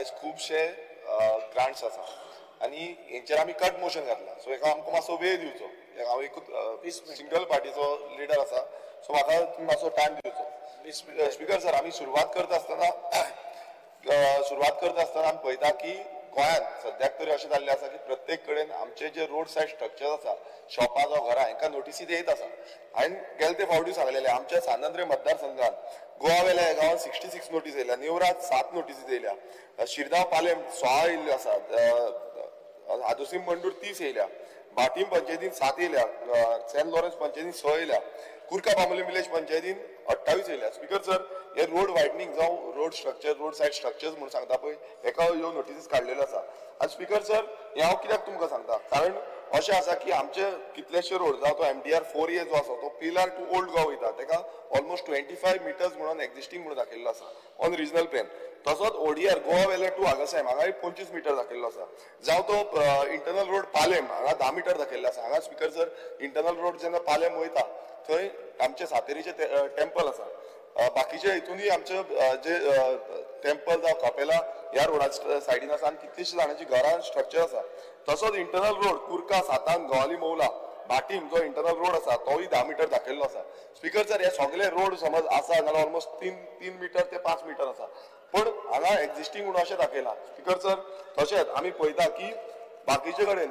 आयज खुबशे ग्रांट्स आसा आनी हेंचेर आमी कट मोशन घातला. सो हेका आमकां मातसो वेळ दिवचो. हांव एकूच सिंगल पार्टीचो लिडर आसा, सो म्हाका तुमी मातसो टायम दिवचो. स्पीकर सर, आमी सुरवात करता आसतना आमी पळयता की गोंयांत सद्याक तरी अशें जाल्लें आसा की प्रत्येक कडेन आमचे जे रोड सायड स्ट्रक्चर आसा, शॉपां जावं घरां, हांकां नोटिसी येत आसा. हांवें गेले ते फावटी सांगलेलें, आमच्या सांत मतदारसंघात गोवा वेल्या ह्या गांवांत 66 नोटीस येयल्या, नेवरात 7 नोटीसी येयल्या, शिरदांव पालेम 16 येयल्ल्यो आसा, आदोसीम मंडूर 30 येयल्या, भाटीम पंचायतीन 7 येयल्या, सेंट लॉरन्स पंचायतीन 6 येयल्या, कुर्का बांबोली विलेज पंचायतीन 28 येयल्या. स्पीकर सर, हे रोड वायडनींग जावं road structure, road side structures म्हणून सांगता पळय, हेका ह्यो नोटिसीस काडलेल्यो आसा. आनी स्पीकर सर, हें हांव कित्याक तुमकां सांगता, कारण अशें आसा की आमचे कितलेशे रोड जावं तो MDR 4A जो आसा तो पिलार टू ओल्ड गोवा वयता, तेका ऑलमोस्ट 25 मिटर्स म्हणून एक्झिस्टींग म्हणून दाखयल्लो आसा ऑन रिजनल प्लॅन. तसोच ODR Goa वेले टू आगासायम हांगाय 25 मिटर दाखयल्लो आसा. जावं तो इंटरनल रोड पालेम हांगा 10 मिटर दाखयल्लो आसा. हांगा स्पीकर सर, इंटरनल रोड जेन्ना पालेम वयता थंय आमचे सातेरीचें टेम्पल आसा, बाकीचे हितूनय आमचे जे टेम्पल जावं कपेला ह्या रोडा सायडीन आसा आनी कितलीशीं जाणांची घरां स्ट्रक्चर आसा. तसोच इंटरनल रोड कुर्का सातान गोवाली मौला भाटीम जो इंटरनल रोड आसा तोय 10 मिटर दाखयल्लो आसा. स्पीकर सर, हे सगळे रोड समज आसा जाल्यार ऑलमोस्ट 3 मिटर ते 5 मिटर आसा, पण हांगा एक्झिस्टींग म्हणून अशें दाखयलां. स्पीकर सर, तशेंच आमी पळयता की बाकीचे कडेन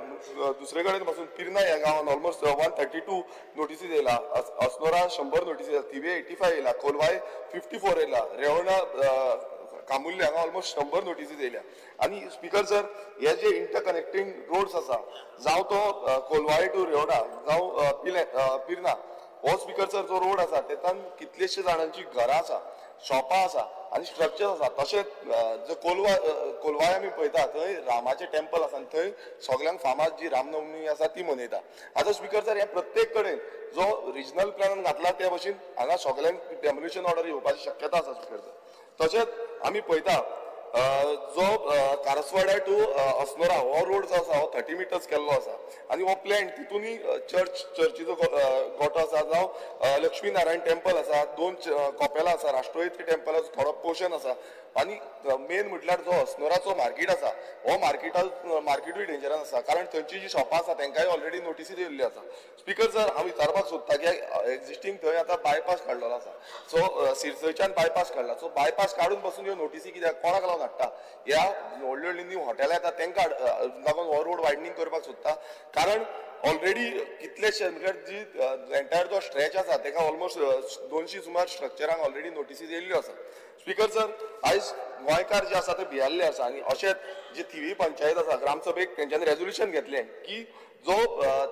दुसरे कडेन पासून पिर्ना ह्या गांवांत ऑलमोस्ट 132 नोटिसीज येयला, अस्नोरा 100 नोटिसीज येयला, थिवे 85 येयला, कोलवाय 54 येयला, रेवणा कामुल्ले हांगा ऑलमोस्ट 100 नोटिसीज येयल्या. आनी स्पीकर सर, हे जे इंटर कनेक्टींग रोड्स आसा, जावं तो कोलवाय टू रेवडा जावं पिर्ना, हो स्पीकर सर जो रोड आसा तेतून कितलेशे जाणांची घरां आसा, शॉपां आसा आनी स्ट्रक्चर आसा. तशेंच जो कोलवाय आमी पळयता थंय रामाचें टेम्पल आसा आनी थंय सगल्यांक फामाद जी रामनवमी आसा ती मनयता. आतां स्पीकर सर, हे प्रत्येक कडेन जो रिजनल प्लॅनान घातला त्या भशेन हांगा सगल्यांक डेमोलिशन ऑर्डर येवपाची शक्यता आसा स्पीकर सर. तशेंच आमी पळयता जो कारसवाड्या टू अस्नोरा हो रोड जो आसा हो 30 मिटर्स केल्लो आसा आनी हो प्लॅन तितूनय चर्चीचो गोटो आसा, जावं लक्ष्मी नारायण टेम्पल आसा, 2 कॉपेलां आसा, राष्ट्रहित टेम्पलाचो थोडो पोर्शन आसा. आनी मेन म्हटल्यार जो अस्नोराचो मार्केट आसा हो मार्केटूय डेंजरान आसा, कारण थंयची जी शॉपां आसा तेंकांय ऑलरेडी नोटिसी दिल्ली आसा. स्पीकर सर, हांव विचारपाक सोदता की एक्झिस्टींग थंय आतां बायपास काडलेलो आसा, सो सिरसयच्यान बायपास काडला, सो बायपास काडून बसून ह्यो नोटिसी कित्याक कोणाक लागून हाडटा? ह्या व्हडली व्हडली न्यू हॉटेलां येता तेंकां लागून हो रोड वायडनींग करपाक सोदता, कारण ऑलरेडी कितलेशे म्हळ्यार जी एंटायर जो स्ट्रेच आसा तेका ऑलमोस्ट 200 सुमार स्ट्रक्चरांक ऑलरेडी नोटिसीज येयल्ल्यो आसा. स्पीकर सर, आयज गोंयकार जे आसा ते भियेल्ले आसा आनी अशेंच जी थिवी पंचायत आसा ग्रामसभेक तेंच्यांनी रेजोल्युशन घेतलें की जो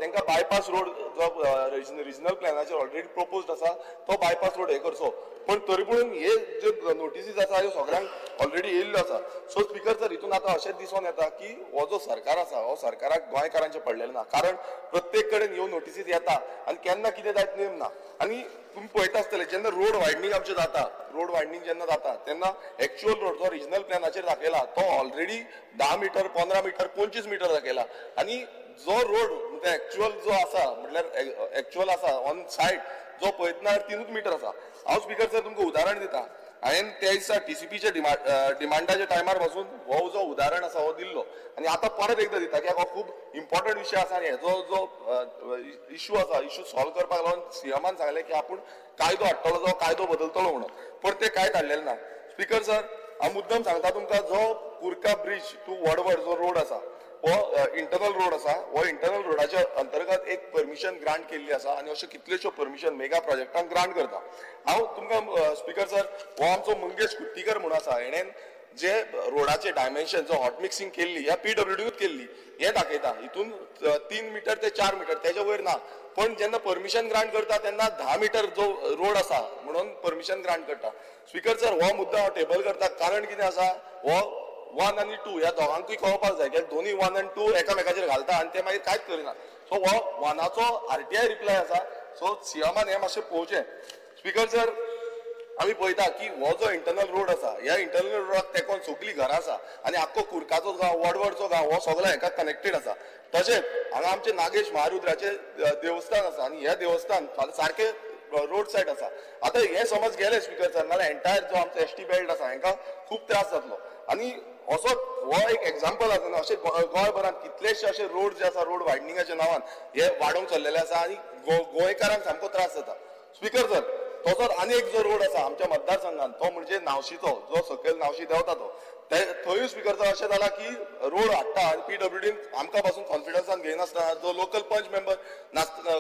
तांकां बायपास रोड जो रिजनल प्लॅनाचेर ऑलरेडी प्रपोज्ड आसा तो बायपास रोड हे करचो, पण तरी पूण हे जे नोटिसीज आसा ह्यो सगळ्यांक ऑलरेडी येयल्ल्यो आसा. सो स्पीकर सर, हितून आतां अशेंच दिसून येता की हो जो सरकार आसा हो सरकाराक गोंयकारांचें पडलेलें ना, कारण प्रत्येक कडेन ह्यो नोटिसीज येता आनी केन्ना कितें जायत नेम ना. आनी तुमी पळयता आसतले जेन्ना रोड वायडनींग आमचें जाता, रोड वायडनींग जेन्ना जाता तेन्ना एक्चुअल रोड जो रिजनल प्लॅनाचेर दाखयला तो ऑलरेडी 10 मिटर, 15 मिटर, 25 मिटर दाखयला आनी जो रोड म्हणजे एक्चुअल जो आसा म्हटल्यार एक्चुअल आसा ऑन सायड जो पळयतना 3 मिटर आसा. हांव स्पीकर सर तुमकां उदाहरण दिता, हांवें त्या दिसा TCPच्या डिमांडाच्या टायमार पासून हो जो उदाहरण आसा हो दिल्लो आनी आतां परत एकदां दिता की हो खूब इम्पॉर्टंट विशय आसा आनी हेजो जो इशू आसा इशू सॉल्व करपाक लागून सीएमान सांगलें की आपूण कायदो हाडटलो, जो कायदो बदलतलो म्हणून, पण ते कांयच हाडलेलें ना. स्पीकर सर, हांव मुद्दम सांगता तुमकां, जो कुर्का ब्रिज टू वडवड जो रोड आसा हो इंटरनल रोड आसा, हो इंटरनल रोडाच्या अंतर्गत एक परमिशन ग्रांट केल्ली आसा आनी अश्यो कितल्योश्यो परमिशन मेगा प्रोजेक्टांक ग्रांट करता. हांव तुमकां स्पीकर सर, हो आमचो मंगेश कुट्टीकर म्हणून आसा, हेणेन जे रोडाचे डायमेन्शन जो हॉट मिक्सिंग केल्ली ह्या PWDूच केल्ली हें दाखयता. हितून 3 मिटर ते 4 मिटर तेच्या वयर ना, पण जेन्ना परमिशन ग्रांट करता तेन्ना 10 मिटर जो रोड आसा म्हणून परमिशन ग्रांट करता. स्पीकर सर, हो मुद्दो हांव टेबल करता, कारण कितें आसा, हो 1 आनी 2 ह्या दोगांकूय कळपाक जाय कित्याक दोनूय 1 आनी 2 एकामेकाचेर घालता आनी ते मागीर कांयच करिना. सो हो 1आचो RTI reply आसा, सो सीएमान हें मातशें पळोवचें. स्पीकर सर, आमी पळयता की हो जो इंटरनल रोड आसा ह्या इंटरनल रोडाक तेंकोन सगळीं घरां आसा आनी आख्खो कुर्काचो गांव, वडवडचो गांव हो सगळो हेका कनेक्टेड आसा. तशेंच हांगा आमचें नागेश महारुद्राचें देवस्थान आसा आनी हें देवस्थान सारकें रोड सायड आसा. आतां हें समज गेलें स्पीकर सर, नाल्यार एंटायर जो आमचो ST belt आसा हेंकां खूब त्रास जातलो. आनी असो हो एक एग्जाम्पल आसा. अशे गोंयभरांत कितलेशे अशे रोड जे आसा रोड वायडनिंगाच्या नांवान हे वाडोवंक चल्लेले आसा आनी गोंयकारांक सामको त्रास जाता. स्पीकर सर, तसोच आनी एक जो रोड आसा आमच्या मतदारसंघात तो म्हणजे नावशीचो, जो सकयल नावशी देंवता तो, थंयूय स्पीकर सर अशें जाला की रोड हाडटा आनी पीडब्ल्यूडीन आमकां पासून कॉन्फिडन्सान घेयनासतना, जो लोकल पंच मेंबर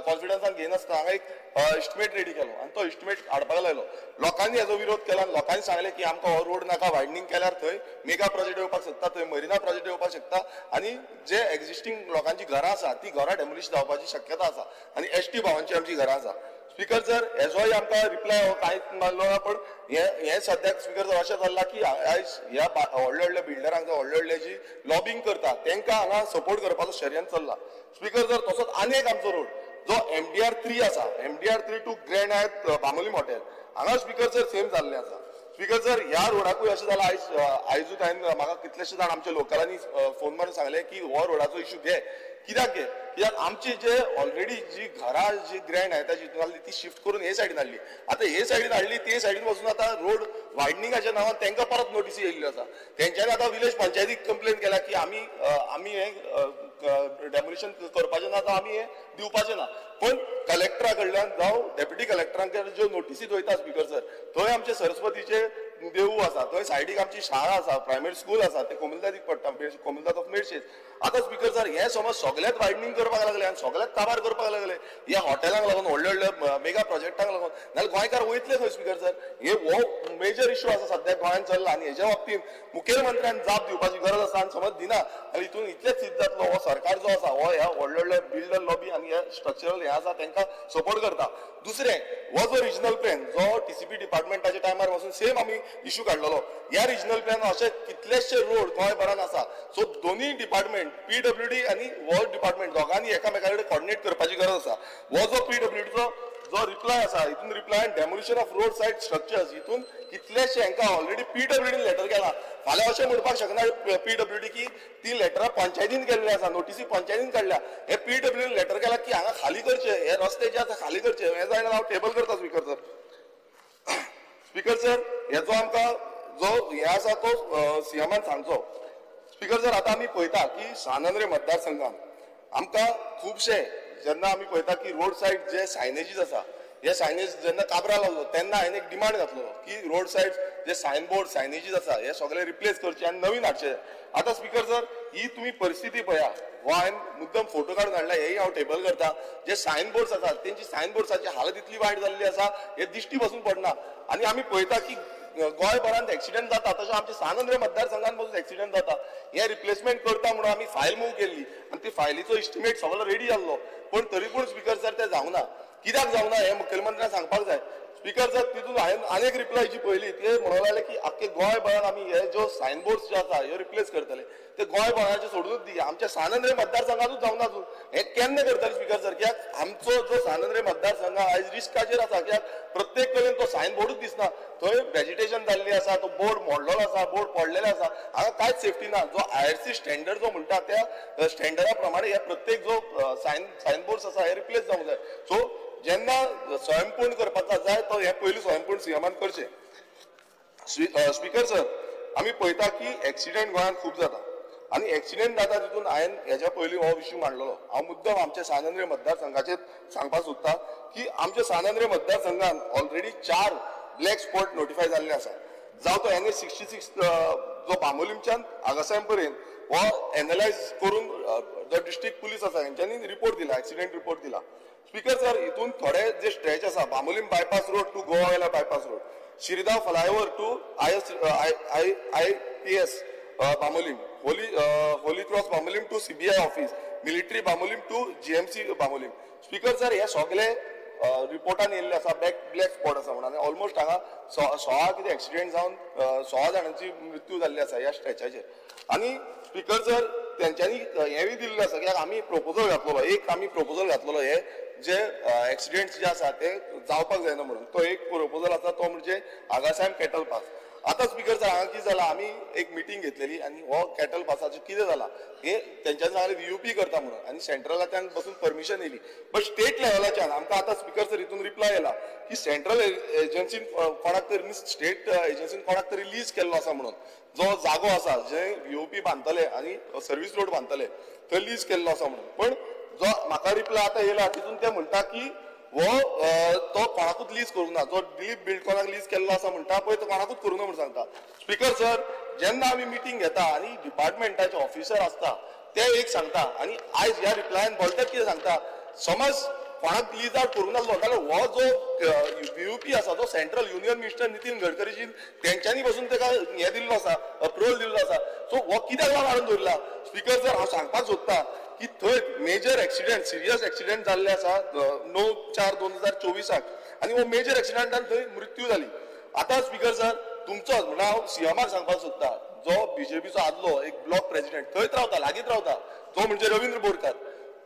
कॉन्फिडन्सान घेयनासतना हांगा एक इस्टिमेट रेडी केलो आनी तो इस्टिमेट हाडपाक लायलो. लोकांनी हेजो विरोध केला आनी लोकांनी सांगलें की आमकां हो रोड नाका, वायडनींग केल्यार थंय मेगा प्रोजेक्ट येवपाक शकता, थंय मरिना प्रोजेक्ट येवपाक शकता आनी जे एक्झिस्टींग लोकांची घरां आसा ती घरां डेमोलिश जावपाची शक्यता आसा आनी एसटी भावांची आमची घरां आसा. स्पीकर सर, हेजोय आमकां रिप्लाय हो कांयच मारलो ना. पण हे सद्याक स्पीकर सर अशें चल्लां की आयज ह्या व्हडल्या व्हडल्या बिल्डरांक, व्हडले व्हडले जी लॉबींग करता तांकां हांगा सपोर्ट करपाचो षडयंत्र चल्ला. स्पीकर सर, तसोच आनी एक आमचो रोड जो MDR 3 आसा, MDR 3 to Grand Hyatt Bambolim hotel, हांगा स्पीकर सर सेम जाल्लें आसा. स्पीकर सर, ह्या रोडाकूय अशें जालां, आयजूच हांवें म्हाका कितलेशे जाण आमच्या लोकलांनी फोन मारून सांगलें की हो रोडाचो इशू घे. कित्याक घे? कित्याक आमची जे ऑलरेडी जी घरां जी ग्रँड हायताची हातून ती शिफ्ट करून हे सायडीन हाडली. आतां हे सायडीन हाडली, ते सायडीन वचून आतां रोड वायडनिंगाच्या नांवान तांकां परत नोटीसी येयल्ल्यो आसा. तेंच्यांनी आतां विलेज पंचायतीक कंप्लेन केल्या की आमी आमी हें डेमोलिशन करपाचें ना, जावं आमी हें दिवपाचें ना. पण कलेक्टरा कडल्यान जावं डेप्युटी कलेक्टरां कडल्यान ज्यो नोटीसी वयता स्पीकर सर, थंय आमचे सरस्वतीचे देवूळ आसा, थंय सायडीक आमची शाळा आसा, प्रायमरी स्कूल आसा, ते कोमुनिदादीक पडटा, कोमुनिदाद ऑफ मेडशेज. आतां स्पीकर सर, हे समज सगळ्यात वायडनींग करपाक लागले आनी सगळ्यात काबार करपाक लागले ह्या हॉटेलांक लागून, व्हडल्या व्हडल्या मेगा प्रोजेक्टांक लागून, नाल्यार गोंयकार वयतले खंय स्पीकर सर? हे हो मेजर इशू आसा सद्याक गोंयांत चल्ला आनी हेज्या बाबतींत मुखेलमंत्र्यान जाप दिवपाची गरज आसा आनी समज दिना आनी हितून इतलेंच सिद्ध जातलो हो सरकार जो आसा हो ह्या व्हडल्या व्हडल्या बिल्डर लॉबी आनी हे स्ट्रक्चरल हे आसा तांकां सपोर्ट करता. दुसरें, हो जो रिजनल प्लॅन जो टीसीपी डिपार्टमेंटाच्या टायमार पासून सेम आमी इशू काडलेलो, ह्या रिजनल प्लॅन अशे कितलेशे रोड गोंयभरान आसा. सो दोनूय डिपार्टमेंट पीडब्ल्यूडी आनी हो डिपार्टमेंट दोगांनी एकामेका कडेन कॉर्डिनेट करपाची गरज आसा. हो जो पीडब्ल्यूडीचो जो रिप्लाय आसा, हितून reply demolition of road side structures, हितून कितलेशे हांकां ऑलरेडी पीडब्ल्यूडीन लेटर केला. फाल्यां अशें म्हणपाक शकना पीडब्ल्यूडी की ती लेटरां पंचायतीन केल्ली आसा, नोटीसी पंचायतीन काडल्या. हे पीडब्ल्यूडीन लेटर केला की हांगा खाली करचे, हे रस्ते जे आसा खाली करचे. हें जायना हांव टेबल करता स्पीकर सर. स्पीकर सर, हेजो आमकां जो हे आसा तो सीएमान सांगचो. स्पीकर सर, आतां आमी पळयता की सान आंद्रे मतदारसंघान आमकां खुबशे जेन्ना आमी पळयता की रोड सायड जे सायनेजीस आसा, हे सायनेज जेन्ना काबरा लागलो तेन्ना हांवें एक डिमांड घातलो की रोड सायड जे सायन बोर्ड सायनेजीस आसा हे सगळे रिप्लेस करचे आनी नवीन हाडचे. आतां स्पीकर सर, ही तुमी परिस्थिती पळया, हो हांवें मुद्दम फोटो काडून हाडला, हेय हांव टेबल करता. जे सायन बोर्ड्स आसा तेंची सायन बोर्ड्साची हालत इतली वायट जाल्ली आसा, हे दिश्टी बसून पडना. आनी आमी पळयता की गोंयभरांत एक्सिडंट जाता, तशें आमच्या सान आंद्रे मतदारसंघात पासून एक्सिडंट जाता. हे रिप्लेसमेंट करता म्हणून आमी फायल मूव केल्ली आनी ती फायलीचो इस्टिमेट सगळो रेडी जाल्लो, पण तरी पूण स्पीकर सर ते जावना. कित्याक जावना हें मुखेलमंत्र्यान सांगपाक जाय. स्पीकर सर, तितून हांवें आनी एक रिप्लाय जी पळयली, ते म्हणूंक लागले की आख्खे गोंयभरान आमी हे ज्यो सायन बोर्ड्स जे आसा ह्यो रिप्लेस करतले. ते गोंयभराचे सोडूनच दी, आमच्या सान आंद्रे मतदारसंघातूच जावना अजून. हें केन्ना करतले स्पीकर सर? कित्याक आमचो जो सान आंद्रे मतदारसंघ आयज रिस्काचेर आसा, कित्याक प्रत्येक कडेन तो सायन बोर्डूच दिसना. थंय वेजिटेशन जाल्ली आसा, तो बोर्ड मोडलेलो आसा, बोर्ड पडलेले आसा, हांगा कांयच सेफ्टी ना. जो IRC standard जो म्हणटा त्या स्टँडर्डा प्रमाणे हे प्रत्येक जो सायन बोर्ड्स आसा हे रिप्लेस जावंक जाय. सो जेन्ना स्वयंपूर्ण करपाचा जाय तो हे पयलीं स्वयंपूर्ण सीएमान करचें. स्पीकर सर, आमी पळयता की एक्सिडंट गोंयांत खूब जाता आनी एक्सिडंट जाता तितून हांवें हेज्या पयलीं हो इश्यू मांडलेलो. हांव मुद्दम आमच्या सान आंद्रे मतदारसंघाचेर सांगपाक सोदता की आमच्या सान Andre मतदारसंघान already 4 black spot notify जाल्ले आसा. जावं तो NH 66 जो बांबोलीमच्यान आगासायम पर्यंत हो एनलायज करून जो डिस्ट्रिक्ट पुलीस आसा हेंच्यांनी रिपोर्ट दिला, एक्सिडंट रिपोर्ट दिला. स्पीकर सर, हितून थोडे जे स्ट्रेच आसा, Bambolim bypass road to Goa Velha bypass road, Shirdao flyover to IIPS Bambolim, Holy Cross Bambolim to CBI office, military Bambolim to GMC Bambolim. Speaker sir, हे सगळे रिपोर्टान येयल्ले आसा, black spot आसा म्हणून. आनी ऑलमोस्ट हांगा 16 कितें एक्सिडंट जावन 16 जाणांची मृत्यू जाल्ली आसा ह्या स्ट्रेचाचेर. आनी स्पीकर सर, तेंच्यांनी हेंवूय दिल्लें आसा की आमी प्रपोजल घातलेलो, एक आमी प्रपोजल घातलेलो हे जे एक्सिडंट्स जे आसा ते जावपाक जायना म्हणून, तो एक प्रपोजल आसा तो म्हणजे आगासायम कॅटल पास. आतां आतां स्पीकर सर हांगा कितें जाला, आमी एक मिटींग घेतलेली आनी हो कॅटल पासाचें कितें जाला हे तेंच्यांनी सांगलें व्हीयूपी करता म्हणून आनी सेंट्रलाच्यान बसून परमिशन येयली, बट स्टेट लेवलाच्यान आमकां आतां स्पीकर सर हितून रिप्लाय येयला की सेंट्रल एजन्सीन कोणाक तरी मिन्स स्टेट एजन्सीन कोणाक तरी लीज केल्लो आसा म्हणून जो जागो आसा जे व्हीयूपी बांदतले आनी सर्वीस रोड बांदतले थंय लीज केल्लो आसा म्हणून. पण जो म्हाका रिप्लाय आतां येयला तितून ते म्हणटा की हो तो कोणाकूच लीज करूंक ना, जो दिलीप बिल्डकॉनाक लीज केल्लो आसा म्हणटा पळय तो कोणाकूच करूंक ना म्हणून सांगता. स्पीकर सर जेन्ना आमी मिटींग घेता आनी डिपार्टमेंटाचे ऑफिसर आसता ते एक सांगता आनी आयज ह्या रिप्लायान बोलतात कितें सांगता, समज कोणाक लीज आवट करूंक नासलो जाल्यार हो जो व्हीयूपी आसा जो सेंट्रल युनियन मिनिस्टर नितीन गडकरीजीन तेंच्यांनी बसून ताका हें दिल्लो आसा, अप्रुवल दिल्लो आसा, सो हो कित्याक लागून हाडून दवरला? स्पीकर सर हांव सांगपाक सोदता की थंय मेजर एक्सिडेंट, सिरियस एक्सिडेंट जाल्ले आसा 9/4/2024 आनी हो मेजर एक्सिडेंटान थंय मृत्यू जाली. आतां स्पीकर सर तुमचोच म्हणल्यार हांव सीएमाक सांगपाक सोदता, जो बीजेपीचो आदलो एक ब्लॉक प्रेसिडेंट थंयच रावता, लागींच रावता, जो म्हणजे रवींद्र बोरकार,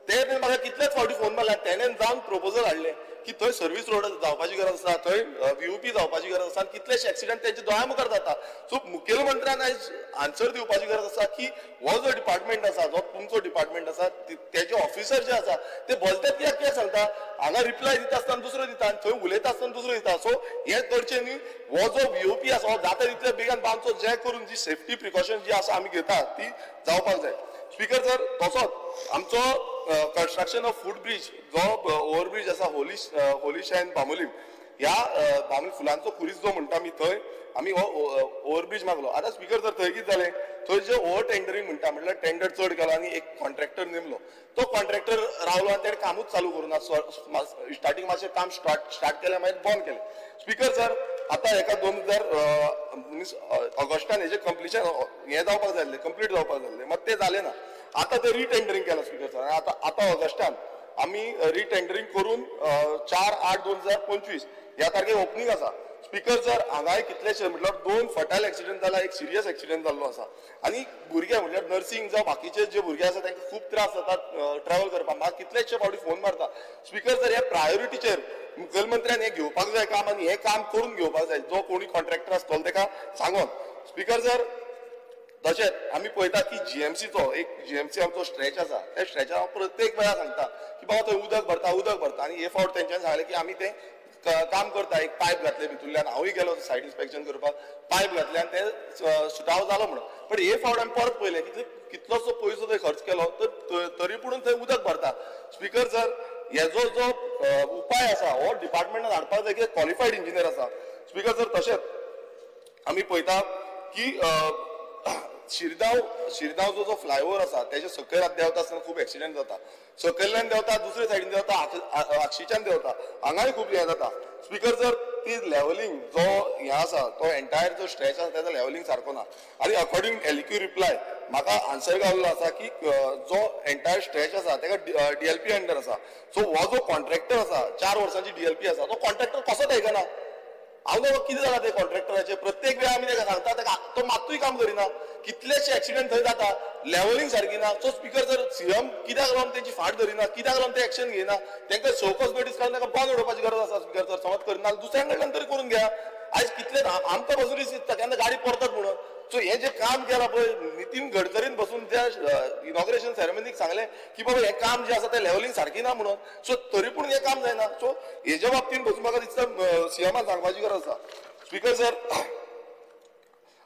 ते म्हाका कितलेच फावटी फोन मारला, तेणेन जावन प्रपोजल हाडलें की थंय सर्वीस रोड जावपाची गरज आसा, थंय व्हीयूपी जावपाची गरज आसा आनी कितलेशे एक्सिडेंट तेंच्या दोळ्या मुखार जाता. सो मुखेलमंत्र्यान आयज आन्सर दिवपाची गरज आसा की हो जो डिपार्टमेंट आसा, जो तुमचो डिपार्टमेंट आसा, तेजे ऑफिसर जे आसा ते बोलतात कित्याक कित्याक सांगता, हांगा रिप्लाय दिता आसतना दुसरो दिता आनी थंय उलयता आसतना दुसरो दिता. सो हें करचें न्ही, हो जो व्हीयूपी आसा हो जाता तितले बेगान बांदचो, जे करून जी सेफ्टी प्रिकॉशन जी आसा आमी घेता ती जावपाक जाय. स्पीकर सर तसोच आमचो कन्स्ट्रक्शन ऑफ फूट ब्रिज जो ओवरब्रिज आसा होली शायन बांबोलीम ह्या बांबोली फुलांचो खुरीस जो म्हणटा आमी थंय आमी हो ओवरब्रिज मागलो. आतां स्पीकर सर थंय कितें जालें, थंय जे ओवर टेंडरींग म्हणटा म्हटल्यार टेंडर चड केलो आनी एक कॉन्ट्रॅक्टर नेमलो, तो कॉन्ट्रॅक्टर रावलो आनी तेणें कामूच चालू करूं ना, स्टार्टींग मातशें काम स्टार्ट केलें मागीर बंद केलें. स्पीकर सर आतां हेका 2000 मिन्स ऑगस्टान हेजें कंप्लिशन हें जावपाक जाय आसलें, कंप्लीट जावपाक जाय आसलें, मात तें जालें ना. आतां तें रिटेंडरींग केलां स्पीकर सर, आतां आतां ऑगस्टान आमी रिटेंडरींग करून 4/8/2025 ह्या तारखेक ओपनींग आसा. स्पीकर सर हांगाय कितलेशे म्हटल्यार 2 फटाल एक्सिडेंट जाला, एक सिरियस एक्सिडेंट जाल्लो आसा आनी भुरगे म्हटल्यार नर्सिंग जावं बाकीचे जे भुरगे आसा तांकां खूब त्रास जातात ट्रॅवल करपाक, म्हाका कितलेशे फावटी फोन मारता. स्पीकर सर ह्या प्रायोरिटीचेर मुखेलमंत्र्यान हें घेवपाक जाय काम आनी हें काम करून घेवपाक जाय, जो कोणी कॉन्ट्रॅक्टर आसतलो ताका सांगोन. स्पीकर सर तशेंच आमी पळयता की जीएमसीचो एक जीएमसी आमचो स्ट्रेच आसा, त्या स्ट्रेचार हांव प्रत्येक वेळा सांगता की बाबा थंय उदक भरता, उदक भरता आनी हे फावट तेंच्यांनी सांगलें की आमी तें काम करता, एक पायप घातले भितुल्ल्यान, हांवूय गेलो सायड इन्स्पेक्शन करपाक, पायप घातले आनी तें सुटाव जालो म्हणून. पण हे फावट आमी परत पळयलें कितलोसो पयसो थंय खर्च केलो तर तरी पूण थंय उदक भरता. स्पीकर सर हेजो जो उपाय आसा हो डिपार्टमेंटान हाडपाक जाय की क्वॉलिफायड इंजिनियर आसा. स्पीकर सर तशेंच आमी पळयता की शिरदांव जो फ्लायओवर आसा तेजे सकयल देंवता आसतना खूब एक्सिडेंट जाता, सकयल्यान देंवता, दुसरे सायडीन देंवता, आक्षीच्यान देंवता, हांगाय खूब हें जाता. स्पीकर सर ती लेवलिंग जो हें आसा तो एंटायर जो स्ट्रेच आसा तेजो लेवलिंग सारको ना आनी अकॉर्डिंग एलक्यू रिप्लाय म्हाका आन्सर गावल्लो आसा की जो एंटायर स्ट्रेच आसा तेका डीएलपी अंडर आसा. सो हो जो कॉन्ट्रॅक्टर आसा 4 वर्सांची डीएलपी आसा, तो कॉन्ट्रॅक्टर कसोच आयकना. हांव न्हू कितें जाला ते कॉन्ट्रॅक्टराचें, प्रत्येक वेळा आमी ताका सांगता ताका तो मात्तूय काम करिना, कितलेशे एक्सिडेंट थंय जाता, लेवलिंग सारकी ना. सो स्पीकर सर सीएम कित्याक लागून तेंची फाट धरिना, कित्याक लागून ते एक्शन घेयना, तांकां शोकॉज नोटीस काडून ताका बंद उडोवपाची गरज आसा. स्पीकर सर समज करिना दुसऱ्या कडल्यान तरी करून घ्या. आयज कितले आमकां बसून दिसता केन्ना गाडी परतात म्हणून. सो हें जें काम केलां पळय नितीन गडकरीन बसून त्या इनॉग्रेशन सेरेमनीक सांगलें की बाबा हें काम जें आसा तें लेवलिंग सारकी ना म्हणून, सो तरी पूण हें काम जायना. सो हेज्या बाबतीन बसून म्हाका दिसता सीएमान सांगपाची गरज आसा. स्पीकर सर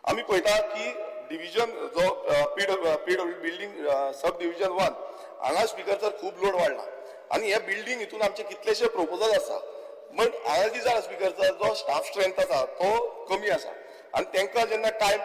आमी पळयता की डिविजन जो पीडब्ल्यू बिल्डींग सब डिविजन 1 हांगा स्पीकर सर खूब लोड वाडला आनी हे बिल्डींग हितून आमचे कितलेशे प्रपोजल आसा, बट हांगा कितें जाला स्पीकर सर जो स्टाफ स्ट्रेंथ आसा तो कमी आसा आनी तांकां जेन्ना टायम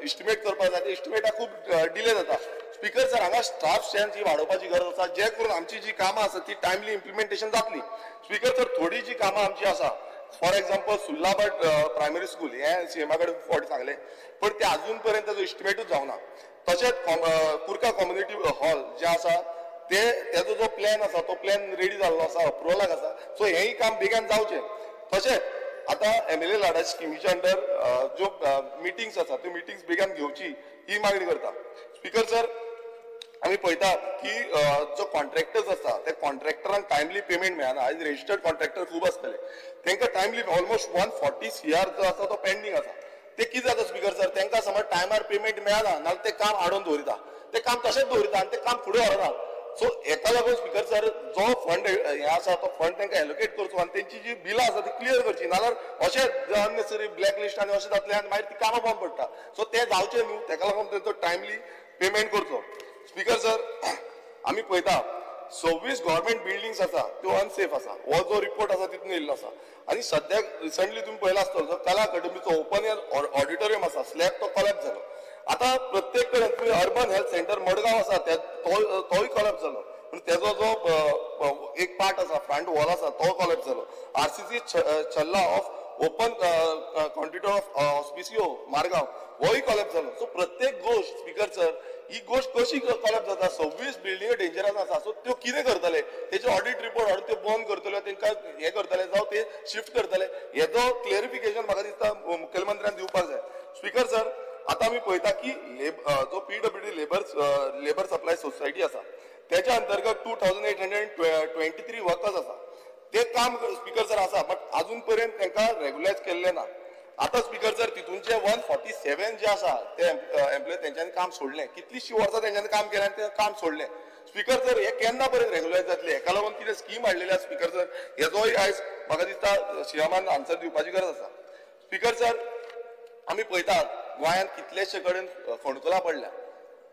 इस्टिमेट करपाक जाय ते इस्टिमेटाक खूब डिले जाता. स्पीकर सर हांगा स्टाफ स्ट्रेंथ ही वाडोवपाची गरज आसा, जे करून आमची जी कामां आसा ती टायमली इम्प्लिमेंटेशन जातली. स्पीकर सर थोडी जी कामां आमची आसा, for example Surla Bhat primary school हें सीएमा कडेन फावटी सांगलें पण ते अजून पर्यंत ताजो इस्टिमेटूच जावना. तशेंच कुर्का कम्युनिटी हॉल जें आसा ते तेजो जो प्लॅन आसा तो प्लॅन रेडी जाल्लो आसा, अप्रुवलाक आसा, सो हेंय काम बेगान जावचें. तशेंच आतां एमएलए लाडा स्किमीच्या अंडर ज्यो मिटिंग्स आसा त्यो मिटिंग्स बेगान घेवची ही मागणी करता. स्पीकर सर आमी पळयता की जो कॉन्ट्रॅक्टर्स आसा ते कॉन्ट्रॅक्टरांक टायमली पेमेंट मेळना. आयज रजिस्टर्ड कॉन्ट्रॅक्टर खूब आसतले, तांकां टायमली ऑलमोस्ट 140 CR जो आसा तो पेंडींग आसा. ते कितें जाता टायमार पेमेंट मेळना नाल्यार ते काम आडोवन दवरिता, ते काम तशेंच दवरिता आनी ते काम फुडें व्हरना. सो हेका लागून स्पीकर सर जो फंड हे आसा तो फंड तांकां एलोकेट करचो आनी तेंची जी बिलां आसा ती क्लियर करची, नाल्यार अशें अननेसेसरी ब्लॅक लिस्ट आनी अशें जातलें आनी मागीर ती कामां बंद पडटा. सो तें जावचें न्हू, तेका लागून तेंचो टायमली पेमेंट करचो. स्पीकर सर आमी पळयता 26 गव्हर्मेंट बिल्डिंग्स आसा त्यो अनसेफ आसा, हो जो रिपोर्ट आसा तितून येयल्लो आसा. आनी सद्याक रिसंटली तुमी पळयला आसतलो जो कला अकादमीचो ओपन एयर ऑडिटोरियम आसा स्लॅब तो कॉलॅप्स जालो. आतां प्रत्येक कडेन तुमी अर्बन हेल्थ सेंटर मडगांव आसा तोय कॉलॅप्स जालो, पूण तेजो जो एक पार्ट आसा फ्रंट वॉल आसा तो कॉलॅप्स जालो. RCC Challa of open quantity of Hospicio Margao होय कॉलॅप्स जालो. सो प्रत्येक गोश्ट स्पीकर सर ही गोश्ट कशी कॉलॅप्स जाता, 26 बिल्डिंग डेंजरस आसा. सो त्यो कितें करतले तेचे ऑडिट रिपोर्ट हाडून त्यो बंद करतले, तेंकां हें करतले जावं ते शिफ्ट करतले, हेजो क्लेरिफिकेशन म्हाका दिसता मुखेलमंत्र्यान दिवपाक जाय. स्पीकर सर आतां आमी पळयता की जो PWD labour supply society आसा तेच्या अंतर्गत 2823 वर्कर्स आसा, ते काम स्पीकर सर आसा बट अजून पर्यंत तांकां रेगुलायज केल्लें ना. आतां स्पीकर सर तितूनचे 147 जे आसा ते एम्प्लॉय तेंच्यांनी काम सोडलें, कितलींशीं वर्सां तेंच्यांनी काम केलें आनी ते काम सोडलें. स्पीकर सर हे केन्ना पर्यंत रेगुलायज जातले, हेका लागून कितें स्कीम हाडलेली आसा स्पीकर सर हेजोय आयज म्हाका दिसता सीएमान आन्सर दिवपाची गरज आसा. स्पीकर सर आमी पळयतात गोंयांत कितलेशे कडेन फोंडकुलां पडल्या,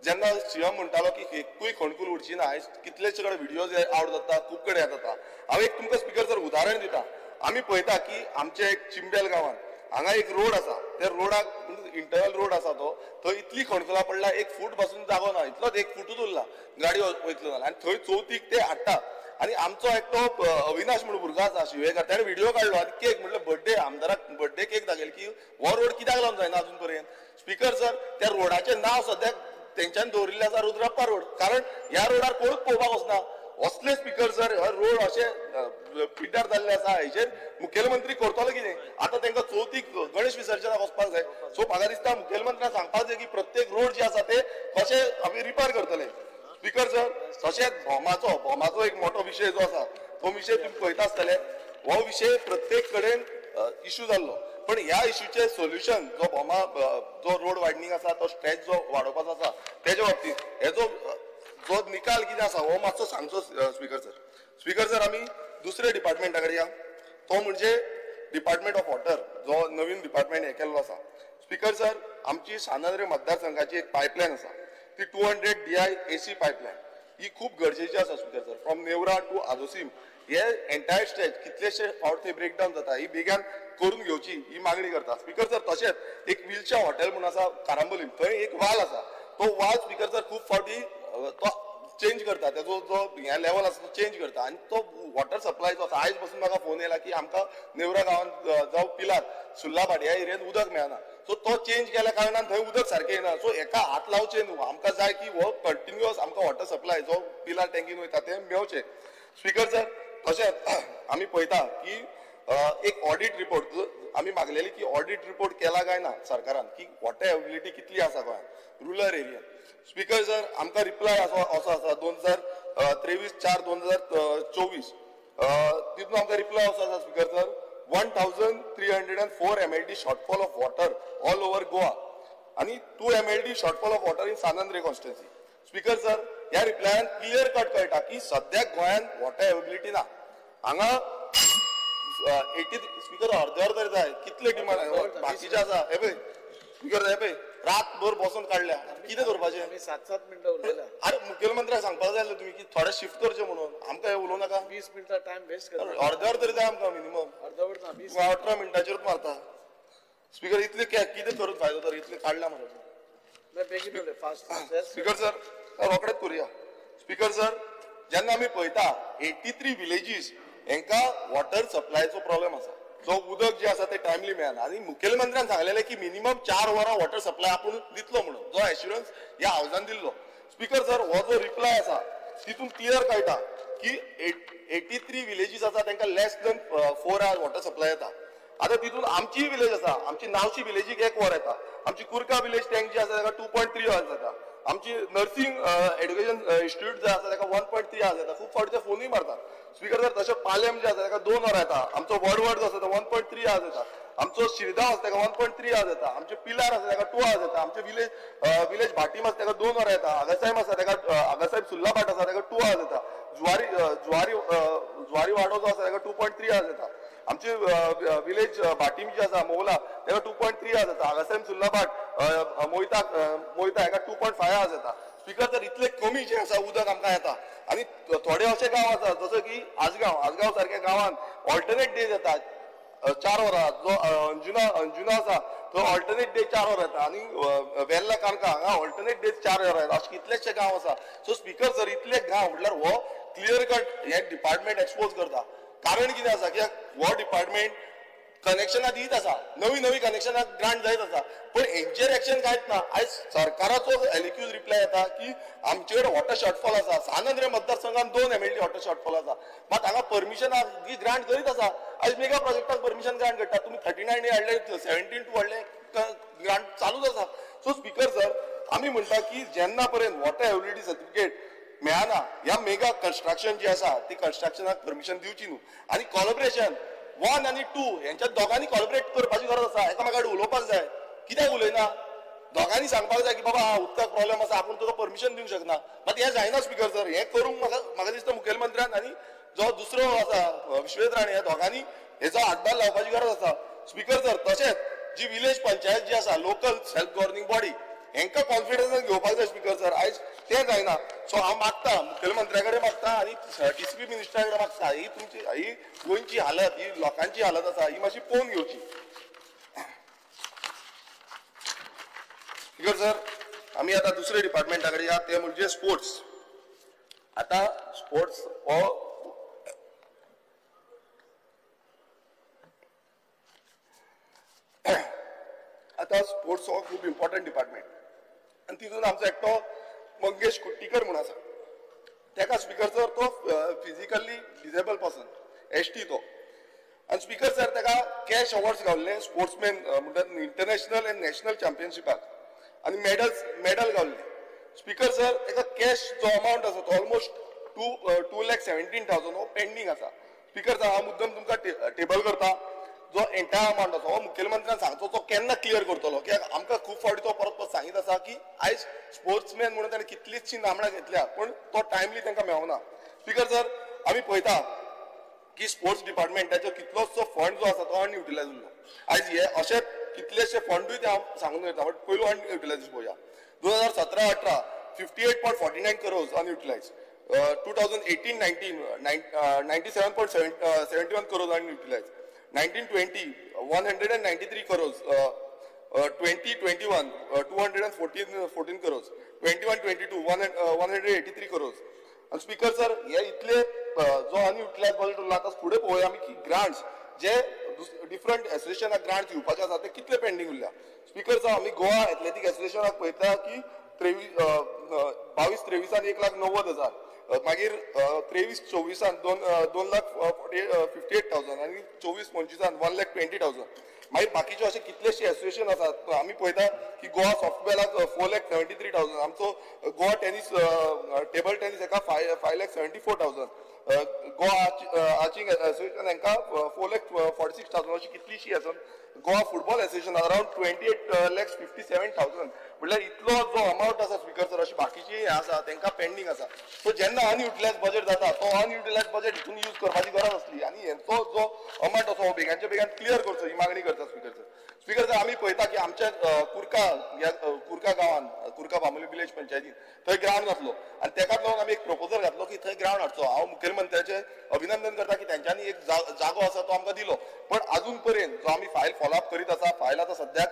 जेन्ना सीएम म्हणटालो की एकूय खणकूल उरची ना, आयज कितलेशे कडेन व्हिडियोज आवट जाता, खूब कडेन जाता. हांव एक तुमकां स्पीकर सर उदाहरण दिता. आमी पळयता की आमच्या एक चिंबेल गांवांत हांगा एक रोड आसा, त्या रोडाक इंटरनल रोड आसा तो थंय इतली खणकुलां पडला 1 फूट पासून जागो ना, इतलोच 1 फुटूच उरला गाडी वयतलो जाल्यार, आनी थंय चवथीक ते हाडटा. आनी आमचो एकटो अविनाश म्हणून भुरगो आसा शिवेकार, ताणें व्हिडियो काडलो आनी केक म्हणलं बर्थडे आमदाराक बर्थडे केक दाखयल की हो रोड कित्याक लागून जायना अजून पर्यंत. स्पीकर सर त्या रोडाचें नांव सद्याक तेंच्यांनी दवरिल्लें आसा रुद्रप्पा रोड, कारण ह्या रोडार कोणूच पळोवपाक वचना. असले स्पीकर सर हो रोड अशे पिड्ड्यार जाल्ले आसा, हेचेर मुखेलमंत्री करतलो कितें? आतां तांकां चवथीक गणेश विसर्जनाक वचपाक जाय. सो म्हाका दिसता मुखेलमंत्र्यान सांगपाक जाय की प्रत्येक रोड जे आसा ते कशे आमी रिपेर करतले. स्पीकर सर तशेंच भोमाचो एक मोठो विशय जो आसा तो विशय तुमी पळयता आसतले, हो विशय प्रत्येक कडेन इशू जाल्लो, पण ह्या इशूचें सोल्युशन जो भोमा जो रोड वायडनींग आसा तो स्ट्रेच जो वाडोवपाचो आसा तेच्या बाबतींत हेजो जो निकाल कितें आसा हो मातसो सांगचो स्पीकर सर. स्पीकर सर आमी दुसऱ्या डिपार्टमेंटा कडेन या, तो म्हणजे डिपार्टमेंट ऑफ वॉटर जो नवीन डिपार्टमेंट हें केल्लो आसा. स्पीकर सर आमची सानंद्रे मतदारसंघाची एक पायपलायन आसा ती 200 DI AC pipeline ही खूब गरजेची आसा speaker sir. From Neora to Adosim हे एंटायर स्ट्रेच कितलेशे फावट थंय ब्रेकडावन जाता, ही बेगान करून घेवची ही मागणी करता. स्पीकर सर तशेंच एक विलच्या हॉटेल म्हणून आसा कारांबोलीम, थंय एक वाल आसा, तो वाल स्पीकर सर खूब फावटी तो चेंज करता, तेजो जो हे लेवल आसा तो चेंज करता आनी तो वॉटर सप्लाय जो आसा आयज पासून म्हाका फोन येयला की आमकां नेवरा गांवांत जावं पिलार सुर्लाभाट ह्या एरियेंत उदक मेळना. सो तो चेंज केल्या कारणान थंय उदक सारकें येना. सो हेका हात लावचें न्हू, आमकां जाय की हो कंटिन्युअस आमकां वॉटर सप्लाय जो पिलार टँकीन वयता तें मेळचें. स्पीकर सर तशेंच आमी पळयता की एक ऑडिट रिपोर्ट आमी मागलेली की ऑडिट रिपोर्ट केला काय ना सरकारान की वॉटर अवेलेबिलिटी कितली आसा गोंयांत रुरल एरियान. स्पीकर सर आमकां रिप्लाय असो आसा 2023 4 2024 तितून आमकां रिप्लाय असो आसा speaker sir 1304 MLD shortfall of water all over Goa आनी 2 MLD shortfall of water in San Andre constituency. Speaker sir ह्या रिप्लायान क्लियर कट कळटा की सद्याक गोंयांत वॉटर अवेलेबिलिटी ना. हांगा 80 स्पीकर अर्दे अर्दे जाय कितले डिमांड बाकीचे आसा हे पळय स्पीकर हे पळय रातभर बसून काडल्या कितें करपाचें? 7-7 मिनटां उरलेल्या. अरे मुखेलमंत्र्याक सांगपाक जाय तुमी की थोडे शिफ्ट करचें म्हणून, आमकां हें उलोवं नाका. 20 मिनटां टायम वेस्ट करता. अर्दे अर्दे जाय आमकां मिनिमम, अर्दवर ना 20 18 मिनटांचेरूच मारता स्पीकर. इतले कितें करून फायदो तर इतले काडल्या मरे. बेगीन फास्ट स्पीकर सर रोखडेच करुया. स्पीकर सर जेन्ना आमी पळयता 83 विलेजीस हेंकां वॉटर सप्लायचो प्रॉब्लेम आसा, जो उदक जे आसा ते टायमली मेळना आनी मुखेलमंत्र्यान सांगलेलें की मिनिमम 4 वरां वॉटर सप्लाय आपूण दितलो म्हणून, जो एश्युरन्स ह्या हावजान दिल्लो. स्पीकर सर हो जो रिप्लाय आसा तितून क्लियर कळटा की 83 विलेजीस आसा तांकां less than 4 hours water supply येता. आतां तितून आमची विलेज आसा, आमची नावशी विलेजीक 1 वर येता, आमची कुर्का विलेज टँक जी आसा ताका 2.3 अवर्स जाता, आमची नर्सिंग एड्युकेशन इन्स्टिट्यूट जे आसा ताका 1.3 आवर्स येता. खूब फावटी ते फोनूय मारतात. स्पीकर सर तशें पालेम जे आसा ताका 2 वरां येता. आमचो वडवड जो आसा तो 1.3 आवर्स येता. आमचो शिरदांव आसा ताका 1.3 आवर्स येता. आमचे पिलार आसा ताका 2 आवर्स येता. आमचे विलेज भाटीम आसा ताका 2 वरां येता. आगासाहेब आसा ताका, आगासाहेब सुल्लाभाट आसा ताका 2 आवर्स येता. जुवारी जुवारी जुवारी वाडो जो आसा ताका 2.3 आवर्स येता. आमचे विलेज भाटीम जी आसा मोवला ताका 2.3 आवर्स येता. आगासाहेब सुल्लाभाट मोहिता मोहिता हेका 2.5 आवर्स येता. स्पीकर सर इतले कमी जे आसा उदक आमकां येता. आनी थोडे अशे गांव आसा जसो की आजगांव, आजगांव सारक्या गांवांत ऑल्टरनेट डेज येता 4 वरां. जो अंजुना अंजुना आसा तो ऑल्टरनेट डे 4 वरां येता. आनी वेर्ला काणका हांगा ऑल्टरनेट डेज 4 वरां येता. अशे कितलेशे गांव आसा. सो स्पीकर सर इतले गांव म्हटल्यार हो क्लियर कट हे डिपार्टमेंट एक्सपोज करता. कारण कितें आसा की हो डिपार्टमेंट कनेक्शनां दीत आसा, नवी नवी कनेक्शनां ग्रांट जायत आसा, पण हेंचेर एक्शन कांयच ना. आयज सरकाराचो एलिक्यूज रिप्लाय येता की आमचे कडेन वॉटर शॉर्टफॉल आसा. सान आंद्रे मतदारसंघात 2 MLD water shortfall आसा, मात हांगा परमिशनां ही ग्रांट करीत आसा. आयज मेगा प्रोजेक्टाक परमिशन ग्रांट करता. तुमी 39 हाडले, 17(2 हाडले, ग्रांट चालूच आसा. सो स्पीकर सर आमी म्हणटा की जेन्ना पर्यंत वॉटर अवेलेबिलिटी सर्टिफिकेट मेळना ह्या मेगा कन्स्ट्रक्शन जी आसा ती कन्स्ट्रक्शनाक परमिशन दिवची न्हू. आनी कॉलॉबरेशन 1 आनी 2 हेंच्या दोगांनी कॉलॉबरेट करपाची गरज आसा. एकामेका कडेन उलोवपाक जाय. कित्याक उलयना? दोगांनी सांगपाक जाय की बाबा हा उदकाक प्रॉब्लेम आसा, आपूण तुका परमिशन दिवंक शकना. मात हें जायना स्पीकर सर. हें करूंक म्हाका दिसता मुखेलमंत्र्यान आनी जो दुसरो आसा विश्वेश राणे ह्या दोगांनी हेचो हातभार लावपाची गरज आसा. स्पीकर सर तशेंच जी विलेज पंचायत जी आसा लोकल सेल्फ गव्हर्निंग बॉडी हेंकां कॉन्फिडन्सान घेवपाक जाय स्पीकर सर. आयज तें जायना. सो हांव मागता मुखेलमंत्र्या कडेन मागता आनी टीसीपी मिनिस्टरा कडेन मागता, ही तुमची ही गोंयची हालत, ही लोकांची हालत आसा, ही मातशी पळोवन घेवची. स्पीकर सर आमी आतां दुसऱ्या डिपार्टमेंटा कडेन या, तें म्हणजे स्पोर्ट्स. आतां स्पोर्ट्स हो आतां स्पोर्ट्स हो खूब इम्पॉर्टंट डिपार्टमेंट. आनी तितून आमचो एकटो मंगेश कुट्टीकर म्हूण आसा. तेका स्पीकर सर तो फिजिकली डिसेबल पर्सन, ST तो. आनी स्पीकर सर तेका कॅश अवॉर्ड्स गावल्ले स्पोर्ट्समॅन म्हणटात इंटरनॅशनल एंड नॅशनल चॅम्पियनशिपाक, आनी मेडल गावल्ले. स्पीकर सर तेका कॅश जो अमावंट आसा तो ऑलमोस्ट 2,17,000 हो पेंडींग आसा. स्पीकर सर हांव मुद्दम तुमकां टेबल करता जो एंटायर अमावंट आसा हो मुखेलमंत्र्यान सांगचो तो केन्ना क्लियर करतलो. कित्याक आमकां खूब फावटी तो परत परत सांगीत आसा की आयज स्पोर्ट्समॅन म्हणून ताणें कितलीचशी नामणां घेतल्या पूण तो टायमली तांकां मेळना. स्पीकर सर आमी पळयता की स्पोर्ट्स डिपार्टमेंटाचो कितलोसो फंड जो आसा तो अनयुटिलायज उरलो. आयज हे अशे कितलेशे फंडूय ते हांव सांगून वयता, बट पयलू अनयुटिलायज पळोवया. 2017-18 58.49 crores unutilise. 2018-19 97.71 crores unutilise. 1920 193 crores, 2021 214 crores, 21-22 183 crores. आणि स्पीकर सर हे इतले जो अनयुटिलायज बजेट उरला. आतां फुडें पळोवया आमी की ग्रांट्स जे डिफरंट एसोसिएशनाक ग्रांट्स दिवपाचे आसा ते कितले पेंडींग उरल्या. स्पीकर सर आमी गोवा एथलेटीक एसोसिएशनाक पळयता की 22-23 1,90,000, मागीर 23-24 2,58,000 आनी 24-25 1,20,000. मागीर बाकीचे अशे कितलेशे एसोसिएशन आसात. आमी पळयता की गोवा सॉफ्टबॉलाक 4,73,000, आमचो गोवा टेनीस टेबल टेनीस हेका 5,74,000, गोवा आर्चिंग एसोसिएशन हांकां 4,46,000, अशी कितलीशी आसा. Goa football association around 28,57,000. म्हणल्यार इतलो जो अमावंट आसा स्पीकर सर अशी बाकीची हें आसा तांकां पेंडींग आसा. सो जेन्ना अनयुटिलायज बजेट जाता तो अनयुटिलायज बजेट हितून यूज करपाची गरज आसली आनी हेंचो जो अमावंट आसा हो बेगानच्या बेगान क्लियर करचो ही मागणी करता स्पीकर सर. स्पीकर सर आमी पळयता की आमच्या कुर्का ह्या कुर्का गांवान, कुर्का बांबोली विलेज पंचायतीन थंय ग्रावंड घातलो आनी तेकाच लागून आमी एक प्रपोजल घातलो की थंय ग्रावंड हाडचो. हांव मुखेलमंत्र्याचें अभिनंदन करता की तेंच्यांनी एक जागो आसा तो आमकां दिलो, पण अजून पर्यंत जो आमी फायल फॉलोअप करीत आसा, फायल आतां सद्याक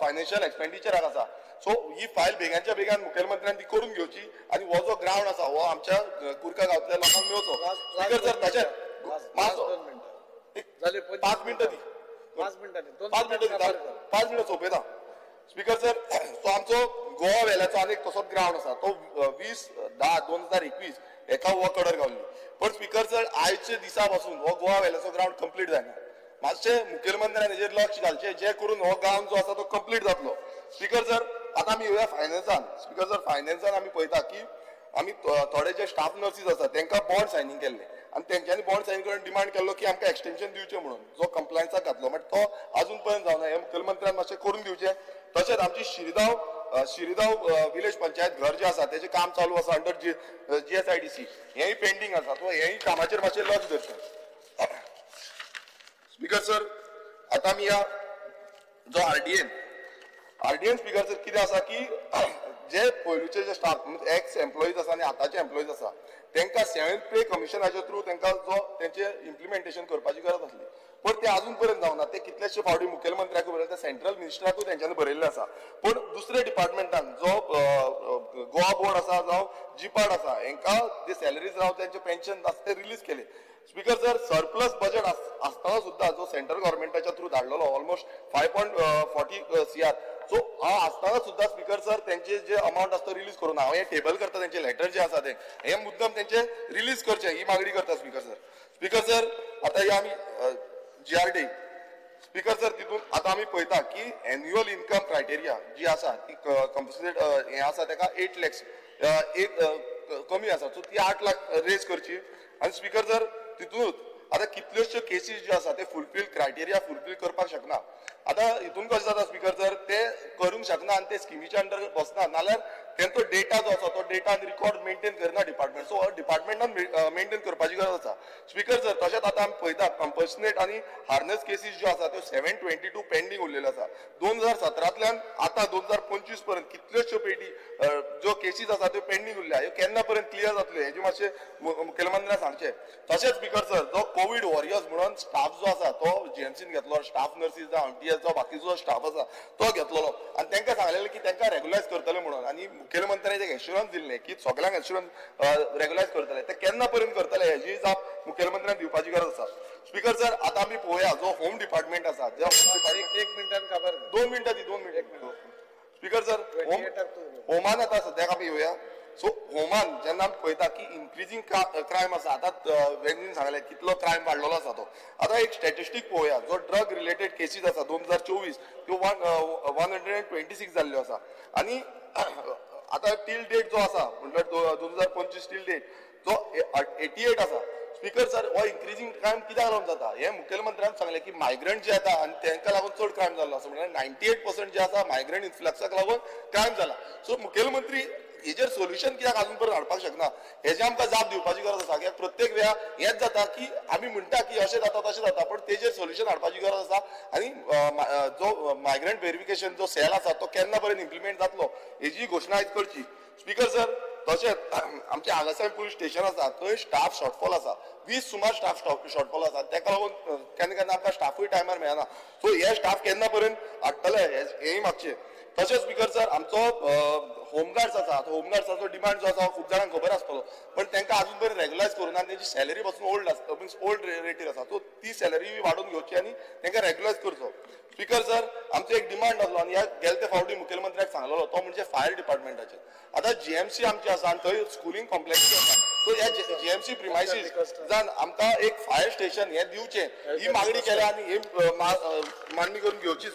फायनान्शियल एक्सपेंडिचराक आसा. सो ही फायल बेगानच्या बेगान मुखेलमंत्र्यान ती करून घेवची आनी हो जो ग्रावंड आसा हो आमच्या कुर्का गांवांतल्या लोकांक मेळचो. स्पीकर सर तशेंच 5 मिनटां दी, 5 मिनटां सोंपयता. स्पीकर सर तो आमचो गोवा वेल्याचो आनी एक तसोच ग्रावंड आसा तो 20/10/2021 हेका हो कडर गावली, पण स्पीकर सर आयच्या दिसा पासून हो गोवा वेल्याचो ग्रावंड कंप्लीट जायना. मातशें मुखेलमंत्र्यान हेजेर लक्ष घालचें जे करून हो ग्रावंड जो आसा तो कंप्लीट जातलो. स्पीकर सर आतां आतां आमी येवया फायनान्सान. स्पीकर सर, फायनान्सान आमी पळयता की आमी थोडे जे स्टाफ नर्सीस आसा तांकां बॉन्ड सायनींग केल्ले आनी तेंच्यांनी बॉन्ड सायन करून डिमांड केल्लो की आमकां एक्सटेन्शन दिवचें म्हणून, जो कंप्लायन्साक घातलो, बट तो अजून पर्यंत जावना. हें मुखेलमंत्र्यान मातशें करून दिवचें. तशेंच आमची शिरिदांव विलेज पंचायत घर जें आसा तेजें काम चालू आसा अंडर GSIDC, हेंय पेंडींग आसा. सो हेंय कामाचेर मातशें लक्ष धरचें. स्पीकर सर, आतां आमी ह्या जो आरडीएन स्पीकर सर कितें आसा की जे पयलूचे जे स्टाफ एक्स एम्प्लॉईज आसा आनी आतांचे एम्प्लॉईज आसा तांकां 7th पे कमिशनाच्या थ्रू तांकां जो तेंचे इम्प्लिमेंटेशन करपाची गरज आसली, पण ते अजून पर्यंत जावना. ते कितलेशे फावटी मुखेलमंत्र्याकूय बरयले, सेंट्रल मिनिस्टराकूय तेंच्यांनी बरयल्लें आसा, पूण दुसरे डिपार्टमेंटान जो गोवा बोर्ड आसा जावं जिपाड आसा हेंकां जे सॅलरीज राव तेंचे पेन्शन आसा ते रिलीज केले. स्पीकर सर, सरप्लस बजेट आसतना सुद्दां जो सेंट्रल गव्हर्मेंटाच्या थ्रू धाडलेलो ऑलमोस्ट 5.40 CR, सो हांव आसतना सुद्दां स्पीकर सर तेंचे जे अमावंट आसता रिलीज करून हांव हे टेबल करता, तेंचे लेटर जे आसा ते हे मुद्दम तेंचे रिलीज करचे ही मागणी करता स्पीकर सर. स्पीकर सर, आतां हे आमी GRD speaker sir तितून आतां आमी पळयता की एन्युअल इन्कम क्रायटेरिया जी आसा ती कंपन्सेट हें आसा तेका 8 lakhs एक कमी आसा, सो ती 8 लाख रेज करची. आनी स्पीकर सर तितूनच आतां कितल्योश्यो केसीस ज्यो आसा ते फुलफील क्रायटेरिया फुलफील करपाक शकना. आतां हितून कशें जाता स्पीकर सर, ते करूंक शकना आनी ते स्किमीच्या अंडर बसना, नाल्यार तेंचो डेटा जो आसा तो डेटा आनी रिकॉर्ड मेंटेन करना डिपार्टमेंट, सो डिपार्टमेंटान मेंटेन करपाची गरज आसा. स्पीकर सर, तशेंच आतां आमी पळयता कंपल्सनेट आनी हार्नस केसीस ज्यो आसा त्यो 722 पेंडींग उरलेल्यो आसा. 2017तल्यान आतां 2025 पर्यंत कितल्योश्यो पेटी ज्यो केसीस आसा त्यो पेंडींग उरल्या, ह्यो केन्ना पर्यंत क्लियर जातल्यो हेजें मातशें मुखेलमंत्र्यान सांगचें. तशेंच स्पीकर सर, जो कोवीड वॉरियर्स म्हणून स्टाफ जो आसा तो GMCन घेतलो, स्टाफ नर्सीस जावं MTS जावं बाकीचो स्टाफ आसा तो घेतलेलो आनी तांकां सांगलेलें की तांकां रेगुलायज करतले म्हणून, आनी मुखेलमंत्र्यान एक एश्युरन्स दिल्लें की सगळ्यांक एश्युरन्स रेगुलायज करतले, ते केन्ना पर्यंत करतले हेजी जाप मुखेलमंत्र्यान दिवपाची गरज आसा. स्पीकर सर, आतां आमी पळोवया जो होम डिपार्टमेंट आसा, जो होम डिपार्टमेंट एक मिनटान काबार 2 मिनटां दी, 2 मिनट. स्पीकर सर, होमान आतां सद्याक आमी येवया. सो होमान जेन्ना आमी पळयता की इन्क्रिजींग क्रायम आसा, आतां वेंजीन सांगलें कितलो क्रायम वाडलेलो आसा तो. आतां एक स्टॅटिस्टीक पळोवया, जो ड्रग रिलेटेड केसीस आसा 2024 त्यो 126 जाल्ल्यो आसा आनी आतां टील डेट जो आसा म्हटल्यार 2025 टील डेट जो 88 आसा. स्पीकर सर, हो इन्क्रिजींग क्रायम कित्याक लागून जाता हें मुखेलमंत्र्यान सांगलें की मायग्रंट जे येता आनी तांकां लागून चड क्रायम जाल्लो आसा, म्हणल्यार 98% जे आसा मायग्रंट इन्फ्लक्साक लागून क्रायम जाला. सो मुखेलमंत्री हेजेर सोल्युशन कित्याक अजून पर्यंत हाडपाक शकना हेजें आमकां जाप दिवपाची गरज आसा. कित्याक प्रत्येक वेळा हेंच जाता की आमी म्हणटा की अशें जाता तशें जाता, पण तेजेर सोल्युशन हाडपाची गरज आसा. आनी जो मायग्रंट वेरिफिकेशन जो सेल आसा तो केन्ना पर्यंत इम्प्लिमेंट जातलो हेजी घोशणा आयज करची. स्पीकर सर, तशेंच आमचें आगासाहेब पुलीस स्टेशन आसा थंय स्टाफ शॉर्टफॉल आसा, 20 सुमार स्टाफ शॉर्टफॉल आसा, ताका लागून केन्ना केन्ना आमकां स्टाफूय टायमार मेळना. सो हे स्टाफ केन्ना पर्यंत हाडटले हेंय मातशें. तशेंच स्पीकर सर, आमचो होमगार्ड्स आसा, होमगार्ड्साचो डिमांड जो आसा खूब जाणांक खबर आसतलो, पण तांकां अजून पर्यंत रेगुलायज करूं ना, तेंची सॅलरी पासून ओल्ड आसता, मिन्स ओल्ड रेटीर आसा, सो ती सॅलरी वाडोवन घेवची आनी तांकां रेगुलायज करचो. स्पीकर सर, आमचो एक डिमांड आसलो आनी ह्या गेले ते फावटी मुखेलमंत्र्याक सांगलेलो तो म्हणजे फायर डिपार्टमेंटाचेर. आतां GMC आमची आसा आनी थंय स्कुलींग कॉम्प्लेक्स आसा, सो ह्या GMC premises जावन आमकां एक फायर स्टेशन हें दिवचें ही मागणी केल्या आनी ही मागणी करून घेवची.